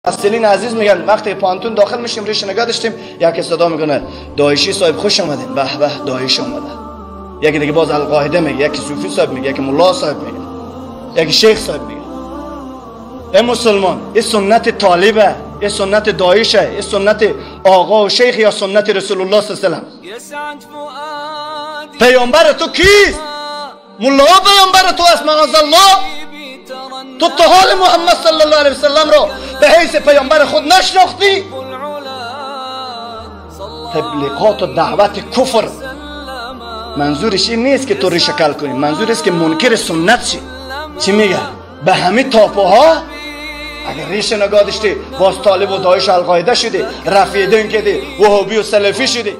محصلین عزیز میگن وقتی پانتون داخل میشیم ریش نگاه داشتیم، یکی صدا میکنه داعشی صاحب خوش آمدین، به به داعش آمده. یکی دیگه باز القاعده میگه، یکی صوفی صاحب میگه، یکی ملا صاحب میگه، یکی شیخ صاحب میگه. ای مسلمان، این سنت طالبه، این سنت داعشه، این سنت آقا و شیخ یا سنت رسول الله صلی الله علیه و سلم. پیامبر تو کیست؟ ملا پیامبر تو است معاذ الله. تو تا حال محمد صلی الله علیه و سلم را به حیث پیامبر خود نشناختی؟ تبلیغات و دعوت کفر منظورش این نیست که تو ریشه کل کنی، منظور است که منکر سنت شی. چی میگه؟ به همه تاپوها اگر ریشه نگاه داشتی باز طالب و داعش القاعده شدی، رفیدین کردی، وهابی و سلفی شدی.